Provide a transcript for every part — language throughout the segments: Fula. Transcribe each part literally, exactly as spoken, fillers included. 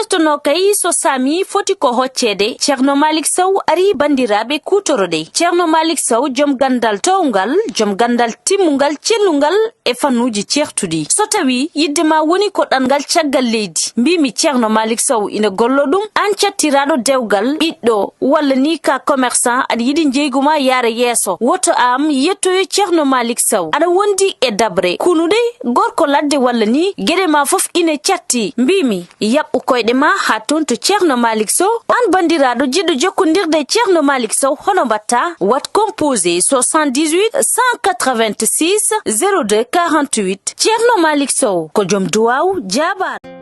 Tonoo kay so saami foti ko hocceede, Ceerno Maalik Sow arii banndiraaɓe kuutoroɗe. Ceerno Maalik Sow, jom ganndal toowngal, jom ganndal timmungal, cellungal e fannuuji ceertuɗi. So tawii yiɗde ma woni ko ɗanngal caggal leydi, mbiimi Ceerno Maalik Sow ina gollo ɗum, aan cattiraaɗo dewgal, ɓiɗɗo, walla ni ka commerçant, aɗa yiɗi njeygu ma yaara yeeso, woto aan yettoyo Ceerno Maalik Sow. Aɗa wondi e daɓre, kunuɗe, gorko ladde walla ni, geɗe ma fof ina catti, mbiimi, yaɓɓu koyɗe ma haa toon to Ceerno Maalik Sow. Aan banndiraaɗo jiɗɗo jokkondirde e Ceerno Maalik Sow, hono mbaɗtaa? Waɗ composé soixante-dix-huit cent quatre-vingt-six zéro deux quarante-huit. Ceerno Maalik Sow ko jom duwaaw, jaabaaɗo.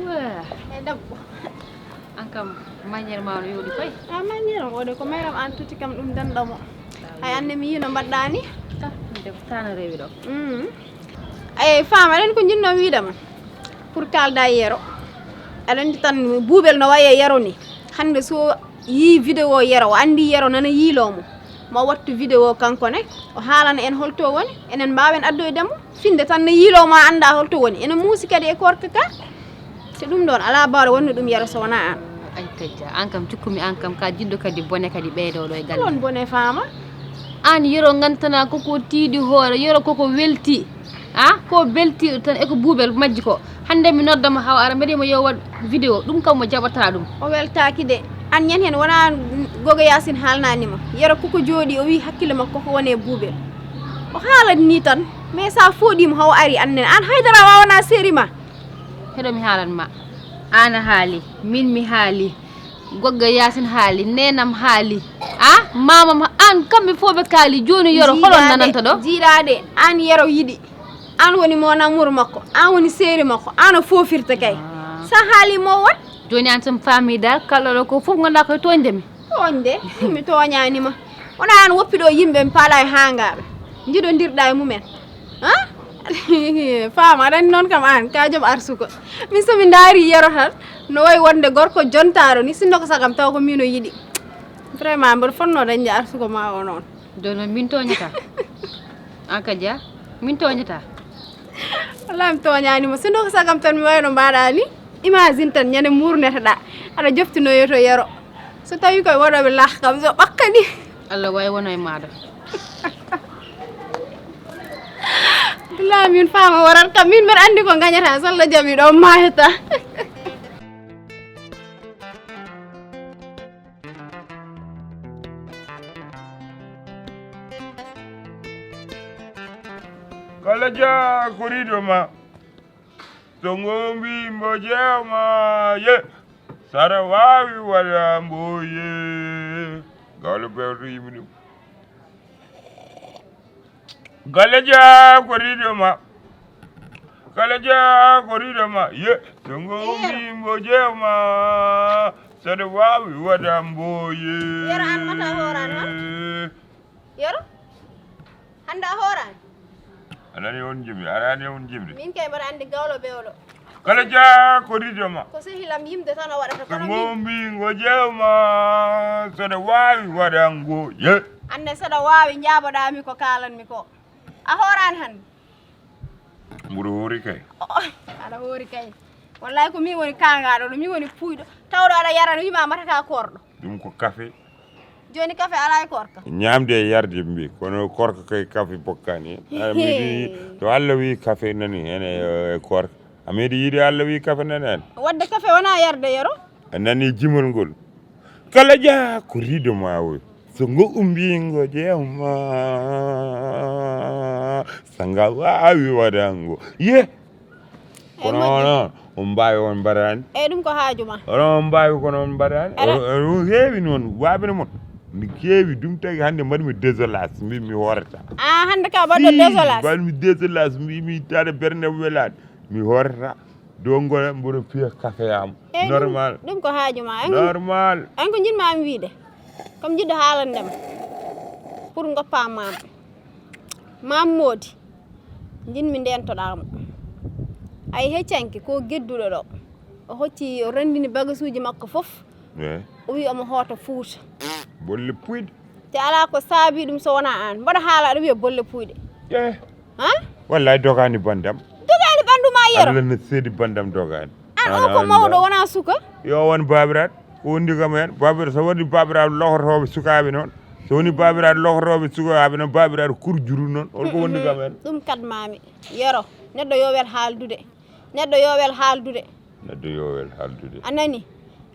Waa. E debbo. An kam, manière ma no yooɗi koy. A manière am o de ko mayram an tuti kam ɗum danɗo mo. Ay, anne mi yino mbaɗɗa ni. Ah, ɗum de ko tana rewi ɗo. Mm. Ay, femme, aɗen ko jinno wiide ma. Pour kalda Yero. Aɗen tan buubel no waye Yero ni. Hande so yi vidéo Yero, o andi Yero nana yiilo mo. Mo wattu vidéo kanko ne, o haalana en holto woni, enen mbaawen addoyde mo. Finde tan ne yiilo ma anda holto woni. Ene muusi kadi e korka ka. Te ɗum ɗon ala bawɗo wonno ɗum Yero so wona an. Ay kajja, an kam cukkumi an kam ka jiɗɗo kadi bone kadi ɓeydoɗo e galle. Ɗon bone femme. An Yero ngantana koko tiiɗi hoore, Yero koko welti. Ah, ko beltiiɗo tan e ko buubel majji ko. Hande mi nodda mo haw ara mbeɗa mo yo waɗ vidéo. Ɗum kam mo jaɓata ɗum. O weltaaki de. An ñan hen wona Gogo Yaasin haalnani ma. Yero koko jooɗi o wi hakkille makko koko woni e buubel. O haalani ni tan. Mais sa fooɗi mo haw ari an nen. An haydara wawana seeri ma. Heɗo mi haalan ma. An a haali, min mi haali. Gogga Yaasin haali, neenam haali. Ah, mamam ha-, an kamɓe fof ɓe kaali. Jooni Yero, holo nananta ɗo? Jiiɗaade, an Yero yiɗi. An woni mon amour makko, an woni seeri makko, an o foofirta kay. Ah. Sa haali mo won? Jooni an so mi faami dal, kalɗo ɗo ko fof ngonɗa koye tooñde mi. Tooñde? Mi tooñaani ma. Wona an woppi ɗo yimɓe mi paala e haangaaɓe. Njiɗondirɗa e mumen. Ha? Faama, aɗa anndi noon kam aan, ka joom arsuko. Min so mi ndaari Yero tan, no wayi wonde gorko jontaaɗo ni, sinno ko sagam taw ko miin o yiɗi. Vraiment, mboɗo fotnoo dañde arsuko ma o noon. Jooni noon min tooñataa? Aan kadi a? Min tooñataa? Wallaahi mi tooñaani mo. Sinno ko sagam tan mi wayi no mbaɗa ni. Imagine tan, ñande muurneteɗaa, aɗa joftinoyo to Yero. So tawi koye waɗooɓe laaka kam, so ɓakka ni. Allah wawi wona e maaɗa. Billahi min faama warat kam, min mbeɗa anndi ko gañata, so Allah jaɓi ɗo maayata. Kala jaa ko riido ma. So ngombi mbo jeewma ye. Sara waawi waɗa mbo ye. Gawlo bewto yimɓe ɗum. Kala jaa ko riido ma. Kala jaa ko riido ma. Ye. So ngombi mbo jeewma. Saɗa waawi waɗa mbo ye. Yero an mata hooraan ma. Yero? Hannde a hooraani? A nani on jimi, a nani on jimde. Min kay mbaɗa anndi gawlo bewlo. Kala jaa ko riido ma. Ko sehilam yimde tan o waɗata. So kono min ngombi ngo jeewma, saɗa waawi waɗa ngo ye. Anne saɗa waawi njaaboɗaa mi ko kaalan mi ko. A hooraani hannde? Mbuɗo hoori kay. Oh, aɗa hoori kay. Wallahi ko min woni kaangaaɗo ɗo, min woni puuyɗo. Tawɗo aɗa yara no wima mata ka koorɗo. Ɗum ko kafe. Jooni kafe alaa e koorka? Ñaamde e yarde mbi, kono koorka kay kafe bokkaani. Aɗa mbiɗi to Allah wi kafe nani hene e koorka. A meeɗi yiide Allah wi kafe nan en. Wadde kafe wona yarde yero. A nani jimol ngol. Kala jaa ko riido ma o. So ngo umbi ngo jeewma. Sanga waawi waɗango. Ye. Kono onon on mbaawi on mbaɗaani. Eyi ɗum ko haaju ma. Onon on mbaawi kono on mbaɗaani. Ɗum heewi noon waabino mon. Mi keewi ɗum tagi hannde mbaɗmi désolage mbi mi hoorata. A hannde ka mbaɗɗo désolage. Mbaɗmi désolage mbi mi tara bernde welaade. Mi horta dow ngoya mboɗo fiya kafeyam. Normal. Ɗum ko haaju ma. Normal. An ko njiɗ ma am wiide. Comme njiɗɗo haalande ma pour ngoppa maam. Maam moodi. Njiɗ mi ndentoɗaa mo. Ay heccanke ko gedduɗo ɗo. O hocci o renndini bagasuuji makko fof. O wi omo hoota fuuta. Bolle puyɗe. Te alaa ko saabi ɗum so wonaa aan. Mboɗo haala aɗa wiya bolle puyɗe. Ƴee. Han? Wallay dogaani banndam. Dogaani ɓanndu ma yero. Allah no seedi banndam dogaani. Aan o ko mawɗo wonaa suka. Yo won baabiraaɗo ko wondi kam heen baabiraaɗo so woni baabiraaɗo lohotooɓe sukaaɓe noon. So woni baabiraaɗo lohotooɓe sukaaɓe noon baabiraaɗo kurjuru noon on ko wondi kam heen. Ɗum kadmaami yero neɗɗo yo wel haaldude. Neɗɗo yo wel haaldude. Neɗɗo yo wel haaldude. A nani?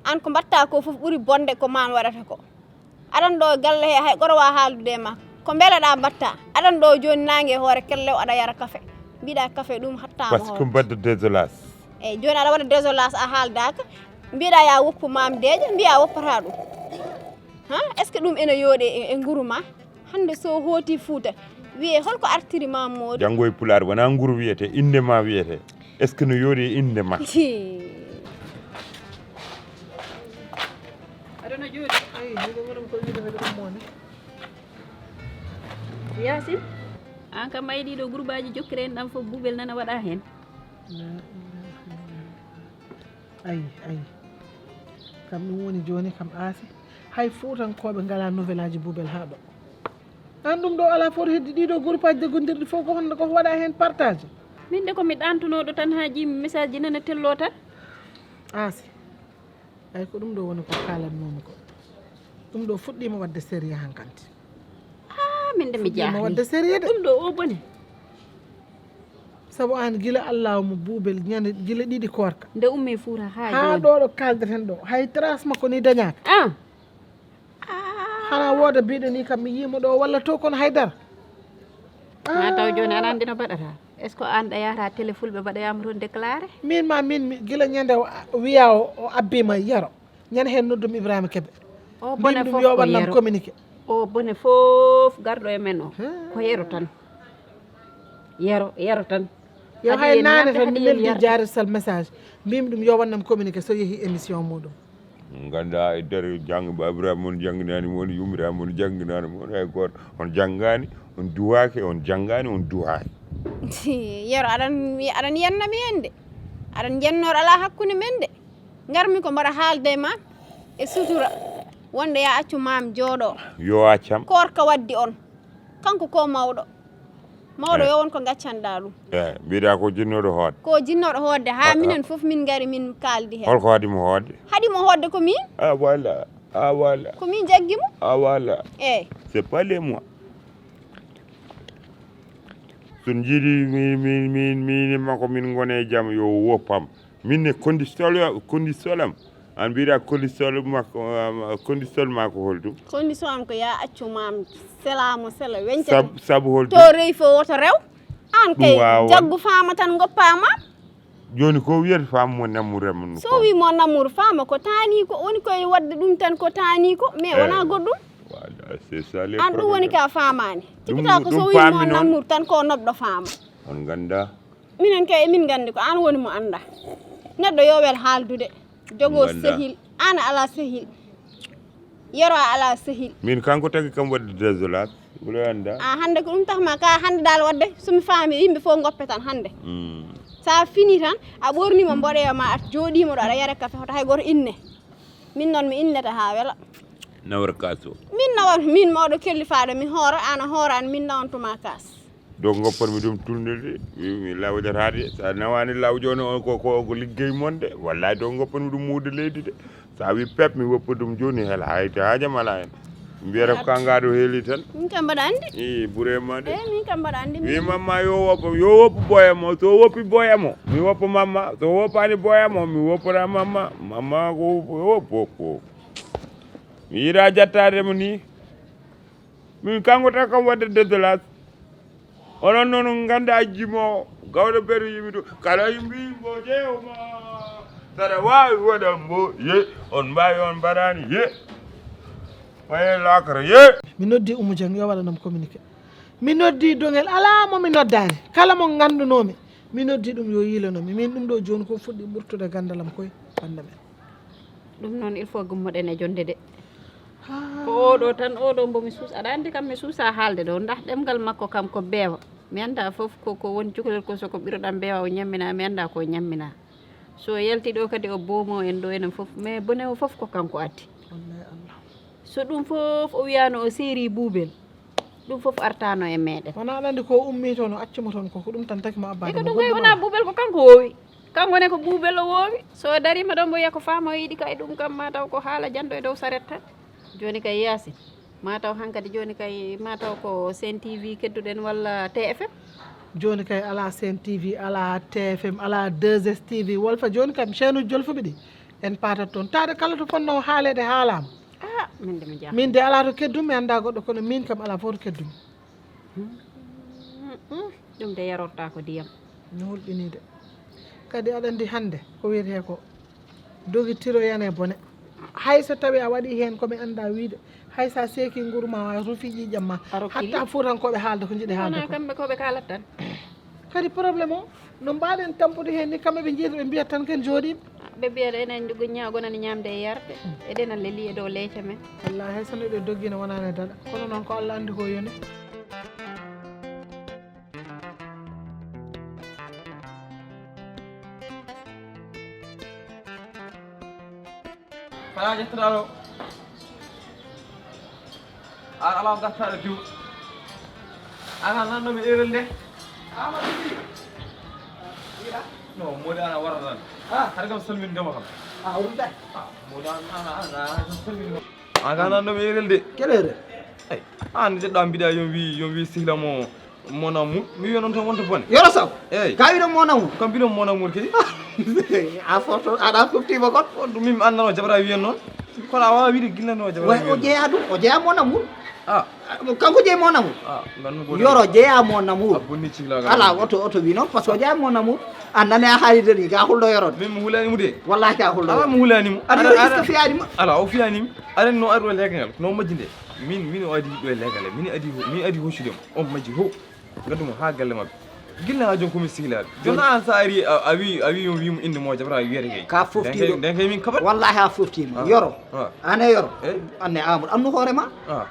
Aan ko mbaɗtaa ko fof ɓuri bonde ko maan waɗata ko. Aɗan ɗo galle he hay goro wa haaldude e ma. Ko mbeleɗaa mbaɗtaa? Aɗan ɗo jooni naange e hoore kellew aɗa yara kafe. Mbiɗa kafe ɗum hattaama. Parce que mbaɗde désolage. Eyi jooni aɗa waɗa désolage a haaldaaka. Mbiɗa ya woppu maam deeƴa mbiya woppataa ɗum. Ha? Est ce que ɗum ene yooɗi e nguru ma? Hannde so hooti Fuuta wiyee holko artiri ma moodi? Janngo e Pulaar wonaa nguru wiyetee, innde ma wiyetee. Est ce que no yooɗi e innde ma? Aɗa no jooɗi? Ayi, miɗo waɗa ko wiide miɗo ummoone. Yaasin, aan kam ayi ɗiɗo gurbaaji jokkere en ɗan fof buubel nana waɗa heen. Ayi, ayi. Kam ɗum woni jooni kam aasi. Hay fuutankooɓe ngalaa nouvelle aji buubel haa ɗo. Aan ɗum ɗo alaa fof heddi ɗiɗo groupe aji jaggondirɗi fof ko honno ko waɗa heen partage. Min de ko mi ɗantunooɗo tan haa jiimi message ji nana telloo tan. Aasi. Ay ko ɗum ɗo woni ko kaalannoomi ko. Ɗum ɗo fuɗɗiima waɗde sérieux hankanti. Ah, min de mi jaaxli. Fuɗɗiima waɗde sérieux de. Ɗum ɗo o boni. Sabu aan gila Allah mo buubel ñande gila ɗiɗi koorka. Nde ummi fuura haa jooni. Haa ɗo ɗo kaaldaten ɗo hay trace makko ni dañaaka. Ah. Xanaa wooda biiɗo ni kam mi yiimo ɗo walla to kono haydara. Ma taw jooni aɗa anndi no mbaɗata. Est ce que aan ɗa yahata télé fulɓe mbaɗoyama toon déclaré? Min ma min gila ñande wiya o abbima yero ñande heen noddum Ibrahima Kebe. O bone fof ko yero. Ɗum yo wannam communiqué. O bone fof garɗo e men o ko yero tan. Yero yero tan. Yo hay naane tan mi neldi jaarisal message mbimi ɗum yo wannam communiqué so yeehi émission muɗum. Nganndaa e nder jannge baabiraaɓe mon jannginaani mon yummiraɓe mon jannginaani mon hay gooto on janngaani on duwaaki on janngaani on duwaaki. Yero aɗan aɗan yennami en de aɗan jennor alaa hakkunde men de. Ngarmi ko mbaɗa haalde ma e sutura wonde ya accu maam jooɗo. Yo accam. Koorka waddi on. Kanko ko mawɗo. Mawɗo yo won ko gaccanɗa ɗum. Eyi mbiɗa ko jinnoɗo hoodde. Ko jinnoɗo hoodde ha minen fof min ngari min kaldi hen. Holko haɗi mo hoodde? Haɗi mo hoodde ko min. A wala a wala. Ko min jaggi mo. A wala. Eyi. C'est pas les mois. So jiiɗi min min min min makko min gone e jaam yo woppam. Min ne kondi solo kondi solam. An mbiɗa kondi solo makko kondi sol ma ko holɗum? Kondi so am ko ya accu mam sela mo sela wencata. Sabu holɗum? To rewi fo woto rew. An kay jaggu fama tan goppa ma. Joni ko wiyata fama mo nammu remnu. So wi mo nammu fama ko tani ko woni koy wadde ɗum tan ko tani ko mais wona goɗɗum. An ɗum woni ka famani tikita ko so wi mo nammu tan ko nobɗo fama. On ganda. Minen kay emin nganndi ko aan woni mo annda. Neɗɗo yo wel haaldude, jogoo sehil, aan a alaa sehil. Yero a alaa sehil. Min kanko tagi kam waɗde désolate, wula annda. A hannde ko ɗum tax ma ka hannde dal waɗde so mi faami yimɓe fof ngoppe tan hannde. Sa fini tan a ɓornima mboɗeya ma at jooɗima ɗo aɗa yara kafe hoto hay goto inne. Min noon mi innete ha wela. Nawar kaso. Min nawar min mawɗo kellifaaɗo mi hoora aan a hooraan min nawantuma kaas. Donc goppanmi ɗum tulnirde mi lawƴataade so a nawaani lawƴo no on ko ko ko liggey mon de wallay donc goppanmi ɗum muude leydi de so a wi pep mi woppa ɗum jooni hel hay haajam alaa heen. Mbiyata ko ka ngaɗo heeli tan. Min kam mbaɗa anndi. I bure ma de. Eyi min kam mbaɗa anndi. Wi mamma yo woppo yo woppu boya mo so woppi boya mo mi woppo mamma so woppani boya mo mi woppora mamma mamma ko woppo woppo woppo. Mi yiɗa jattade mo ni. Min kanko tan kam wadde désolage. Onon noon on nganndaa jimo gawɗo beru yimi ɗum kala mbi mbo jeewma saɗa waawi waɗa mbo ye on mbaawi on mbaɗaani ye faye lakara ye. Mi noddi Umu Jeng yo waɗanam communiqué. Mi noddi Dogel alaa mo mi noddaani kala mo nganndunomi mi noddi ɗum yo yiilano mi min ɗum ɗo jooni ko fuɗɗi ɓurtude ganndalam koy bannda men. Ɗum noon il faut gummoɗen e jonde de. Ko oɗo tan oɗo mbomi suus aɗa andi kam mi suusa haalde ɗo ndah ɗemgal makko kam ko beewa mi anda fof ko ko woni cukalel ko soko ɓiroɗam beewa o ñammina mi anda ko ñammina so yalti ɗo kadi o boomo en ɗo enen fof mais bone o fof ko kanko addi so ɗum fof o wiyano o seeri buubel ɗum fof artano e meɗen wona aɗa andi ko ummi toon o accuma toon ko ko ɗum tan taki mo abbade ko ɗum koy wona buubel ko kanko wowi kanko ne ko buubel o wowi so darima ɗon mbo wiya ko fama o yiɗi ka e ɗum kam mataw ko haala janɗo e dow saret tan joni kay yasin mataw hankadi joni kay mataw ko sen tv kedduɗen walla tfm joni kay ala sen tv ala tfm ala deux s tv wolfa joni kam chaine uji jolfuɓe ɗi en patat toon taade kala to fonno haalede haalama ah min de mi jaa min de ala to keddum mi anda goɗɗo kono min kam ala fof to keddum ɗum de yarorta ko ndiyam no hulɓini de kadi aɗa andi hande ko wiyete ko dogi tiroyane bone hay so tawi a waɗi hen komi anda wiide hay sa seeki nguru ma rufi ƴiƴam ma hatta fuutankoɓe haalde ko jiɗi haalde ko kamɓe koɓe kalat tan kadi problème o no mbaɗen tampude hen ni kamɓe ɓe jiida ɓe mbiyat tan ken jooɗiɓe ɓe mbiyat enen jogo ñagonani ñamde e yarde eɗen a leli e dow leece men wallahi hay so neɗɗo doggino wonani daɗa kono noon ko allah andi ko yoni Fala ƴettuɗa ɗo. An ala ko gattaɗo diw. An a nanno mi erel nde. Ama ɗiɗi. Wiɗa. No modi ana wara tan. Ah. Har kam salmin dema kam. Ah, ɗum tan. Ah, modi ana ana ana salmin. An ka nanno mi erel de. Quelle heure? Ay, an jeɗɗa mbiɗa yon wi yon wi sihla mo. Mon amour mi wiya noon tan wonta bone yoro saw eyyi ka wiɗon mon amour kam mbiɗon mon amour kay a foto aɗa foftima kon on ɗum min annano jabata wiyan noon kono a wawa wiide guillanno jabata way o jeeya ɗum o jeeya mon amour a kanko jeeyi mon amour yoro jeeya mon amour ala oto oto wi noon par ce que o jeeya mon amour a nani a haalide ni ka hulɗo yorode min mi hulani mo de wallahi ka hulɗo awa mi hulani mo aɗa est ce que fiyani ma ala o fiyani mi aɗa no ari o legangal no majji nde min min o adi ɗo e legal min adi min adi hoccude mo on majji ho gaddu mo ha galle mabɓe gilla ha joni komi sihlade joni an sa ari a wi a wi on wimo inde mo jabata wiyete kay ka foftiɗo nden kay min kabat wallahi a foftima yoro an e yoro an e amadou annu hoorema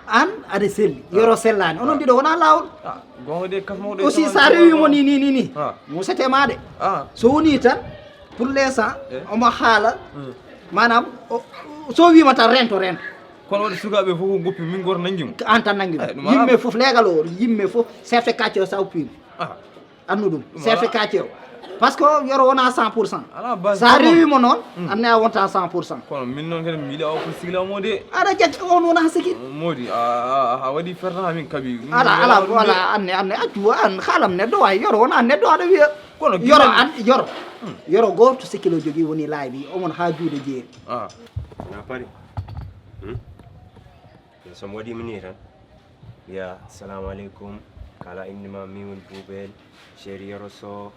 an aɗa selli yoro sellani onon ɗiɗo wona lawol aussi sa rewimo ni ni ni ni musete ma de so woni tan pour l'instant omo haala manam so wima tan rento rento kono waɗi sukaaɓe fof ko goppi min goto nangi mo an tan nangi mo yimɓe fof leegal o yimɓe fof chef de quartier o sa uppima annu ɗum chef de quartier o par ce que yoro wona cent pour cent sa rewimo noon anne a wonta cent pour cent kono min noon kadi mi yiɗa o ko sigla mo de aɗa jaggi on wona sigi modi a waɗi ferta ha min kaɓi ala ala ala anne anne accu an haalam neɗɗo wawi yoro wona neɗɗo aɗa wiya kono yoro an yoro yoro goto sikkilo jogui woni laabi omon ha juuɗe jeeri na pari somi waɗima ni tan mbiya assalamu aleykum kala inde ma miwol buubel chéri yoro so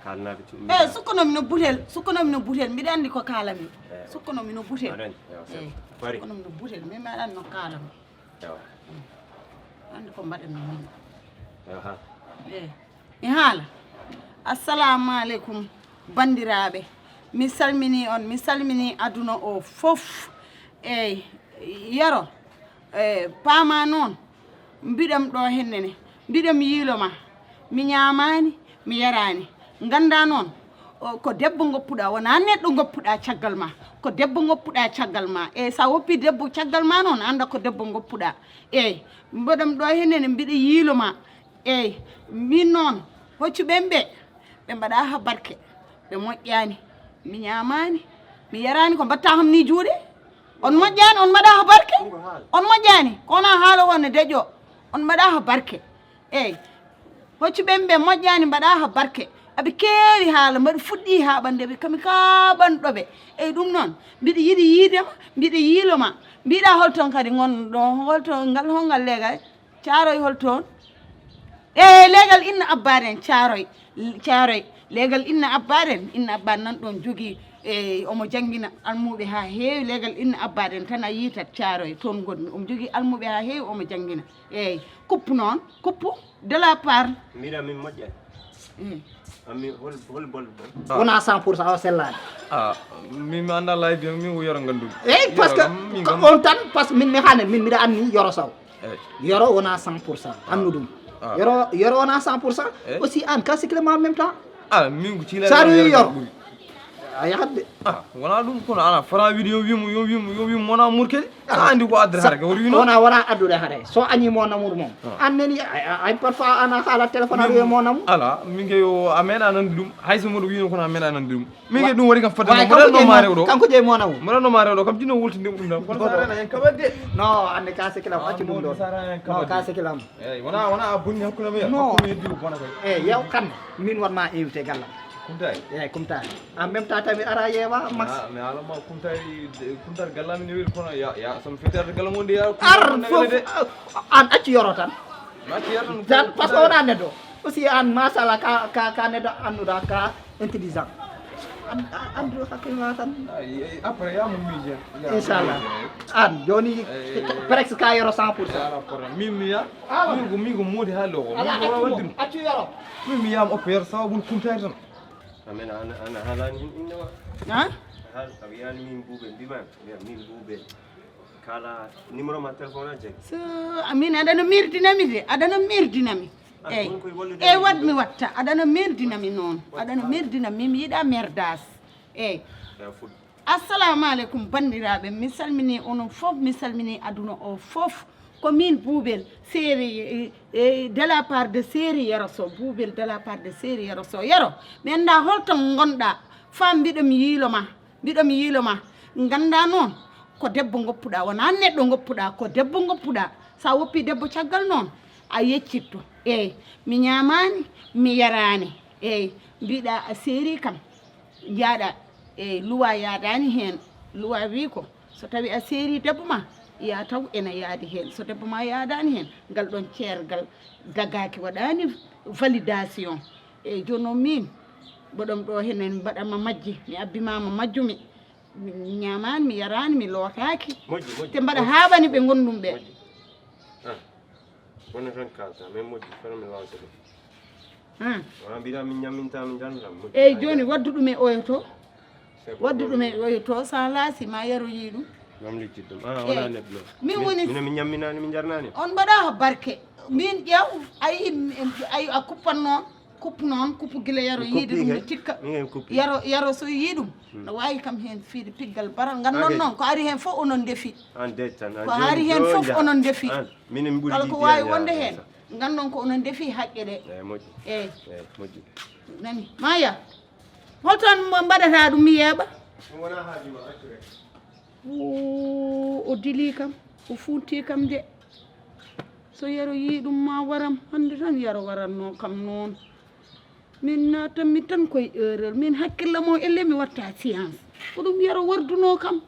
kalnaɓe cuɓmi e sukkunomi no butel sukkunomi no butel mbiɗa andi ko kalami sukkunomi no butel pari sukkunomi no butel min mi aɗani no kalami andi ko mbaɗanmi min e mi haala assalamu aleykum bandiraɓe mi salmini on mi salmini aduna o fof eyyi yero e paama noon mbiɗam ɗo hennene mbiɗam yiilo ma mi ñaamaani mi yaraani ngannda noon ko debbo ngoppuɗa wona neɗɗo ngoppuɗa caggal ma ko debbo ngoppuɗa caggal ma eyyi sa woppi debbo caggal ma noon annda ko debbo ngoppuɗa eyyi mboɗam ɗo hennene mbiɗa yiilo ma eyyi min noon hoccu ɓen ɓe ɓe mbaɗa ha barke ɓe moƴƴani mi ñamani mi yarani ko mbatta kam ni juuɗe On moƴƴaani, on mbaɗaaka barke. On moƴƴaani, ko wonaa haala wonde deƴƴo. On mbaɗaaka barke. Eey. Hoccu ɓen ɓe moƴƴaani, mbaɗaaka barke. Aɓe keewi haala, mbaɗi fuɗɗii haaɓande ɓe, kami kaaɓanɗo ɓe. Eey, ɗum noon, mbiɗa yiɗi yiide ma, mbiɗa yiilo ma. Mbiɗa holton kadi ngon ɗo, holto ngal, hongal leegal? Caaroy holton? E leegal Inna Abbaaren Caaroy, Caaroy. Leegal Inna Abbaaren, Inna Abbaaren nan ɗon jogii, e omo janngina almuuɓe haa heewi. Leegal Inna Abbaaren tan a yiitat Caaroy, toon ngonmi. Omo jogii almuuɓe haa heewi, omo janngina. Eey, kuppu noon, kuppu de la part. Mbiɗa min moƴƴa. Mm. Ami hol hol bol bol. Wona cent pour cent o sellaani. Ah, min mi annda laabi, min ko Yoro nganndu. Eey, parce que on tan, parce que min mi haanen, min mbiɗa anni Yoro Sow. Eey. Yoro wona cent pour cent, annu ɗum. Ah. Yoro, Yoro wona cent pour cent. Eey. Aussi, aan ka sikle ma en même temps. Ah, min ko ciila. Sa rewi Yoro, a yahat de. Ah, wona ɗum, kono ana fara wiide yo wiimo, yo wiimo, yo wiimo mon amour kadi. Sa anndi ko addata hare, ko wona, wona addude hare. So añi mon amour moom. Ah. An neni, ay, ay, ay, parfois ana haala téléphone aɗa wiya mon amour. Ala, min ke yo, a meeɗa nan ɗum. Hay so mboɗo wiino kono a meeɗa nan ɗum. Min ke ɗum waɗi kam fadde. Kanko jeyi mon amour. Mboɗo no ma rewɗo kam tinno wultinde ɗum ɗam. Kono sa rena hen kaɓat de. Non, anndi ka siklam, accu ɗum ɗo. Non, ka siklam. Eey, wona, wona a bonni hakkunde men. Non. Hakkunde men diw bona koy. Eey, yow kan, min won ma invité gallam. Kumtay. Eey, Kumtay. En même temps, tamit ara yeewa, Max. Ah, mais alors, moi, Kumtay, Kumtay gallam ni wel kono ya, ya, som fitar gallam wonde ya. Ar fof, an accu Yoro tan. Ma ci Yoro tan, parce que wona neɗɗo. Aussi, an, machallah, ka, ka, ka neɗɗo annuɗa, ka intelligent. An, an, andu hakkille ma tan. Ay, ay, après, ya mo miije. Inchallah. An, joni, presque ka Yoro cent pour cent. Ya, rapport. Min, mi ya. Min ko, min ko moodi ha loko. Ala, accu mo, accu Yoro. Min, mi yam oppo Yoro sababu Kumtay tan. Amen, ana, ana haalani hin inne wa. Ha? Haal, a wiyaani min Buubel, mbiman, mbiyan min Buubel. Kala numéro ma téléphone a jagi. So, amin, aɗa no mirdinami de, aɗa no mirdinami. Ah, eey. Won koye wallude. Eey, min wat mi watta, aɗa no mirdinami noon. Aɗa no mirdinami, mi yiɗa merdas. Eey. Ya fut. Assalamu aleykum, banndiraaɓe. Mi salminii onon fof, mi salminii aduna o fof. Ko miin Buubel, seeri, e, e, de la part de seeri Yero Sow. Buubel de la part de seeri Yero Sow. Yero, mi anndaa hol to ngonɗaa. Fam, mbiɗo mi yiilo ma. Mbiɗo mi yiilo ma. Nganndaa noon, ko debbo ngoppuɗaa. Wonaa neɗɗo ngoppuɗaa, ko debbo ngoppuɗaa. So a woppii debbo caggal noon, a yeccitto. Eey, mi ñaamaani, mi yaraani. Eey, mbiɗa a seeri kam. Njaaɗa, e luwa yaadaani heen. Luwa wii ko, so tawi a seeri debbo ma, ya taw ena yaadi heen. So debbo ma yaadaani heen, ngal ɗoon ceergal dagaaki, waɗaani validation. Eey, jooni noon miin, mboɗon ɗo henen mbaɗa ma majji, mi abbi ma ma majjumi. Mi ñaamaani, mi yaraani, mi lootaaki. Moƴƴi, moƴƴi, te mbaɗa moƴƴi, haaɓani ɓe moƴƴi, ngonɗum ɓe. Moƴƴi. Ah. Wona tan kalta, min moƴƴi, kono mi lansa ɗum. Hmm. Wona mbiɗa min ñamminta, min janata, moƴƴi. Eey, jooni waddu ɗum e oyo to. Waddu ɗum e oyo to, sa laasi ma Yero yii ɗum. Mam licci ɗum. Ah, wona neɗɗo. Min woni. Min, min ñamminani, min jarnani. On mbaɗa barke. Min ƴeew, ayi, ayi a kuppan noon. Kuppu noon, kuppu gila Yero yiide ɗum ne tikka. Yero, Yero so yii ɗum, hmm, no waawi kam heen fiide piggal baral. Nganndon noon, ko ari heen fof onon ndefi. Ko ari heen fof onon ndefi. Kala ko waawi wonde heen, nganndon ko onon ndefi haqqe ɗe. Eey, moƴƴi. Eey. Eey, moƴƴi. Nani, Maya, holto mbaɗata ɗum mi yeeɓa? Ɗum wonaa haaju ma, accu rek. Woo, o dilii kam, o fuuntii kam de. So Yero yii ɗum ma waram, hannde tan Yero waratnoo kam noon. Min naatan mi tan koye erreur, min hakkille mo elle mi watta science. Ko ɗum Yero wardunoo kam.